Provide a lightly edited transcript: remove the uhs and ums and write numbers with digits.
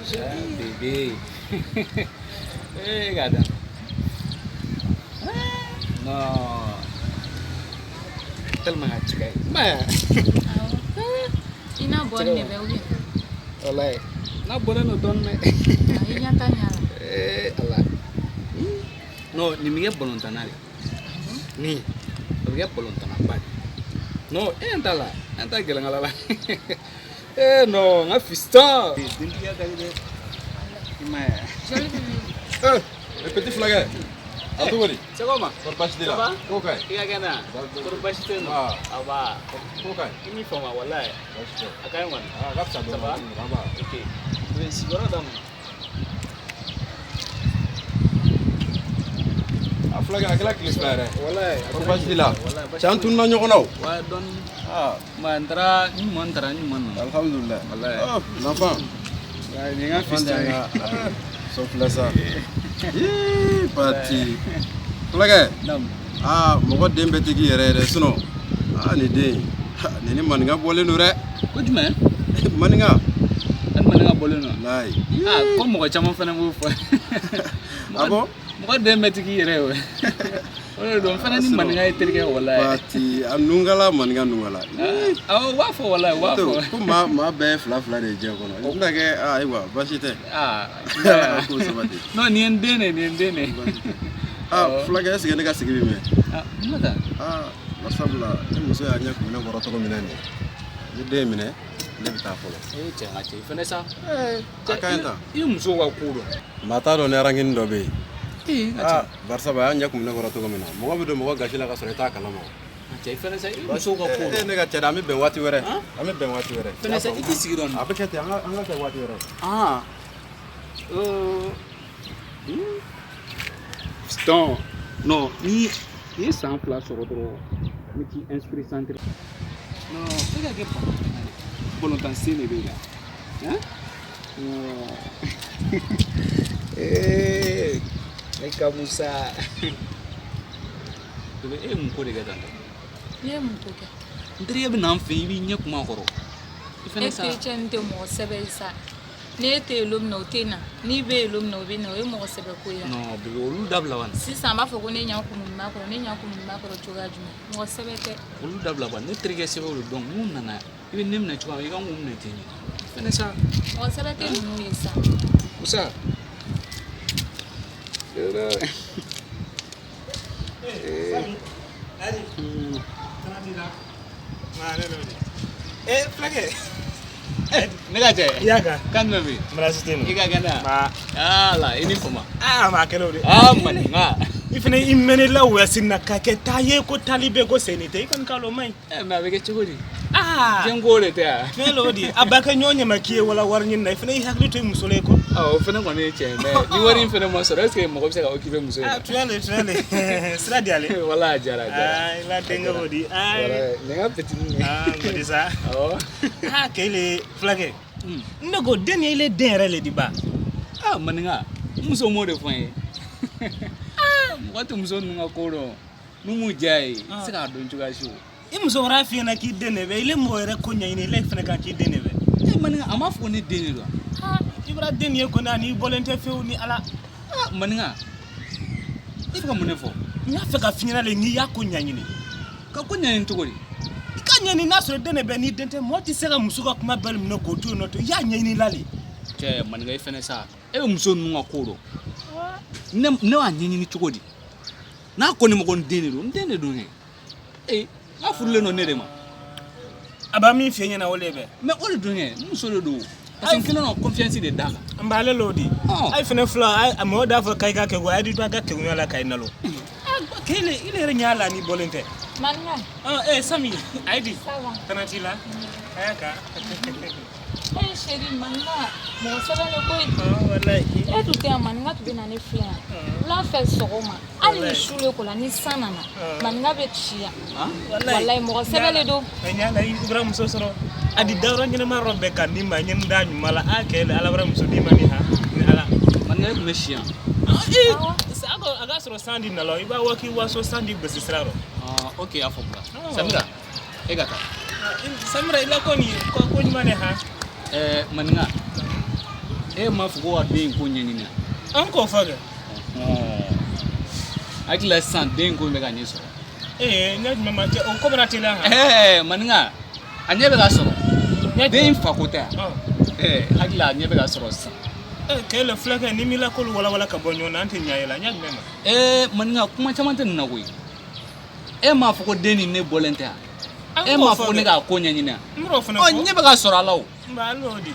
Bébé. Eh, gada. Non. Tellement a cɛ ka ɲi. Ma ye. Awɔ. I n'a bɔ nin de bɛ ou bien? Walayi. N'a bɔlen don dɔɔni dɛ. I ɲɛ t'a ɲɛ la. Eh, Ala. Non, nin bɛ kɛ balontanna de. Nin, o bɛ kɛ balontanna ba de. Non, e ɲɛ t'a la. An t'a gɛlɛnkala la. Eh non, n ka fiston. Dentigiya ka di dɛ. I m'a ye. Joli bɛ min? Eh, le petit fulakɛ. A cogo di? C'est comment? Kɔri baasi t'i Ça la? va? Ko ka ɲi? I ka kɛnɛ? Kɔri baasi tɛ yen nɔ? Ah. Aba. Ko ka ɲi? I m'i faamu walayi. Baasi tɛ. A ka ɲi kɔni. Ah, a ka fisa Ça dɔɔni. va? An ba. Ok. U bɛ sigiyɔrɔ d'a ma. A fulakɛ a kɛra tile 2 yɛrɛ. Walayi. a Kɔri kɛra baasi t'i la? Walayi, baasi Cɛ an foyi. tununna ɲɔgɔn na o. Wa dɔɔni. Ah, Ma n taara n ɲuman taara n ɲuman nana. alhamdulillah. Walayi. Oh, l'enfant. Nin ye n ka L'enfant fiston ye. Ah, sɔn filɛ sa. Ii, pati. Fulakɛ. Naamu. Ah, mɔgɔ den bɛɛ tɛ k'i yɛrɛ ye dɛ sinon. Ah, nin den. Ha, nin ni maninka bɔlen don dɛ. Ko jumɛn? Maninka. Ani maninka bɔlen don. Walayi. Ah, ko mɔgɔ caman fana b'o fɔ. Ah bon? Mɔgɔ den bɛɛ tɛ k'i yɛrɛ ye o. O de don n fana ni maninka ye terikɛ ye walayi. Pati, a nunkala maninka nunkala. Awɔ, u b'a fɔ walayi, u b'a fɔ. Ko maa maa bɛɛ ye fila fila de ye diɲɛ kɔnɔ. O bɛna kɛ ah, ayiwa baasi tɛ. Ah, Ala ka ko sabati. Non, nin ye n den de ye, nin ye n den de ye. Baasi tɛ. Ah, fulakɛ est ce que ne ka sigi bɛ mɛn? Ah, mun bɛ taa? Ah, barisabula ne muso y'a ɲɛ kuminɛ kɔrɔ cogo min na nin ye. Ni den minɛ, ne bɛ taa fɔlɔ. Eh, cɛ, n ka cɛ, i fana sa. A ka ɲi tan. I muso ka ko dɔn. Maa t'a dɔn ni arankini dɔ bɛ yen. Ee, n ka cɛ. Ah, barisabu a y'a ɲɛ kuminɛ kɔrɔ cogo min na. Mɔgɔ bɛ don mɔgɔ gasi la ka sɔrɔ i t'a kalama. N ka cɛ, i fana sa, i muso ka ko Eh, dɔn. ne ka cɛ dɛ, an bɛ bɛn waati wɛrɛ. Han? An bɛ bɛn waati wɛrɛ. Fana sa, i t'i sigi dɔɔni. A bɛ kɛ ten, an ka kɛ waati wɛrɛ. Ah. Fiston, non, ni i ye san 2 sɔrɔ dɔrɔn, n bɛ t'i inscrit centre. Non, e ka kɛ balontanna de. Balontan sen de b'e la. Hein? Non. Eh, ne ka Musa. Bébé, e ye mun ko de kɛ tan tɔ? Ne ye mun ko kɛ? N terikɛ bɛ na n fɛ yen, i b'i ɲɛ kuma a kɔrɔ. I E fɛnɛ sa. tericɛ nin tɛ mɔgɔ sɛbɛ ye sa. N'e tɛ yen don min na o tɛ na. N'i bɛ yen don min na o bɛ na. O ye mɔgɔ sɛbɛ ko ye. Non, bébé, olu dabila bani. Sisan an b'a fɔ ko ne ɲɛ kumuni b'a kɔrɔ, ne ɲɛ kumuni b'a kɔrɔ cogoya jumɛn? Mɔgɔ sɛbɛ tɛ. Olu dabila bani. Ne terikɛ sɛbɛw de don. N'u nana, i bɛ ne minɛ cogoya min na, i kan k'u minɛ ten de. I fɛnɛ sa. Mɔgɔ sɛbɛ tɛ ninnu ye sa. Musa. Eh, fulakɛ. Ne ka cɛ. I y'a kan? Kan jumɛn bɛ yen? Baasi tɛ yen I nɔ. ka kɛnɛ? Ma. Ala, i ni fama. Aa, maa kɛnɛ o de. Ah, maninka. I fana i mɛnna i la wɔyasi na ka kɛ taa ye ko taali bɛ ko senni tɛ i kɔni k'a lɔn o man ɲi. Eh, mais a bɛ kɛ cogo di? Aa. Diɲɛ ko de tɛ yan. Fɛn l'o de a b'a kɛ ɲɔgɔn ɲɛma k'i ye wala wari ɲini na i fana y'i hakili to i muso la i kɔ. Awɔ, o fana kɔni ye tiɲɛ ye mais ni wari in fana ma sɔrɔ est ce que mɔgɔ bɛ se ka occuper muso in Aa na? tiɲɛ le tiɲɛ le sira di ale. Wala a diyara a diyara. Aa i la denkɛ o di. Aa Wala, nin ka petit nin. aa n ko di sa. Awɔ. Aa k'ele fulakɛ. Ne ko den ye ile den yɛrɛ le di ba. Ah, maninka, n muso m'o de fɔ n ye. Mɔgɔ tɛ muso ninnu ka ko dɔn. N'u m'u diya ye, i tɛ se k'a dɔn cogoya si o. I muso wɛrɛ f'i ɲɛna k'i den de bɛ ile mɔgɔ yɛrɛ ko ɲɛɲini ile fana kan k'i den de bɛ. Eh, maninka, a m'a fɔ ko ne den de don wa? I bɔra den ye kɔni ani i bɔlen tɛ fewu ni ala. Ah, maninka, i bɛ ka mun de fɔ? N y'a fɛ ka f'i ɲɛna le n'i y'a ko ɲɛɲini. Ka ko ɲɛɲini cogo di? I ka ɲɛɲini n'a sɔrɔ den de bɛ n'i den tɛ mɔgɔ tɛ se ka muso ka kuma bɛɛ minɛ k'o to yen nɔ ten i y'a ɲɛɲini la le. Cɛ, maninka i fɛnɛ sa, e bɛ muso ninnu ka ko dɔn. Ne b'a ɲɛɲini cogo di? N'a ko ne ma ko n den de don, n den de don kɛ. Ee, n'a furulen don ne de ma. A b'a min f'i ɲɛna o le bɛ. Mais o de don kɛ, n muso de don. Parce que n kɛlen don ka confiance de d'a kan. N b'ale l'o di. Ɔn. Ayi fɛnɛ fila ayi a mɔgɔ d'a fɔ k'a i ka kɛ ko a di to a ka kegunya la k'a nalo. Aa k'ele ile yɛrɛ ɲɛ la n'i bɔlen tɛ. Maninka. Ɔn ee Sami ayi di. Ça va. Tana t'i la. A y'a kan. Eh chérie, maninka, mɔgɔ sɛbɛ de koyi. Ɔn walayi. E tun tɛ yan, maninka tun bɛ na ne filɛ yan. Wula fɛ sɔgɔma, hali ni su le ko la ni san nana, maninka bɛ ci yan. Walayi mɔgɔ sɛbɛ de don. A ɲɛ la i bɔra muso sɔrɔ. A di dayɔrɔ ɲɛnama yɔrɔ bɛɛ ka n'i ma ɲɛni da ɲuman la a kɛ ala bɔra muso d'i ma ni ha ni ala. Maninka e tun bɛ si yan. A ka sɔrɔ san di nala i b'a wa k'i waso san di gosi sira rɔ. Ah, ok, a faamuya. Samira, e ka taa. Samira i la ko nin ko ɲuman de ha. Ɛɛ, maninka, E m'a fɔ ko ka den in ko ɲɛɲini wa? An k'o fɔ kɛ. Hakili la sisan den in ko in bɛ ka ɲɛ sɔrɔ. Ee, ɲɛ jumɛn ma cɛ, o ko bɛna teliya han. Ɛɛ, maninka, a ɲɛ bɛ ka sɔrɔ. Ɲɛ Den in fa ko tɛ yan. Ɔn. Ɛɛ, hakili la a ɲɛ bɛ ka sɔrɔ sisan. Ee, kɛlɛ fulakɛ, ni m'i la k'olu walawala ka bɔ ɲɔgɔn na, an tɛ ɲɛ ye la. Ɲɛ jumɛn ma? Ɛɛ, maninka, kuma caman tɛ nin na koyi. E m'a fɔ ko den ni ne bɔlen tɛ yan? An E k'o m'a fɔ fɔ ko ne kɛ. k'a ko ɲɛɲini yan? N b'o fana Ɔ, fɔ. ɲɛ bɛ ka sɔrɔ a la o. N ba, hali o di.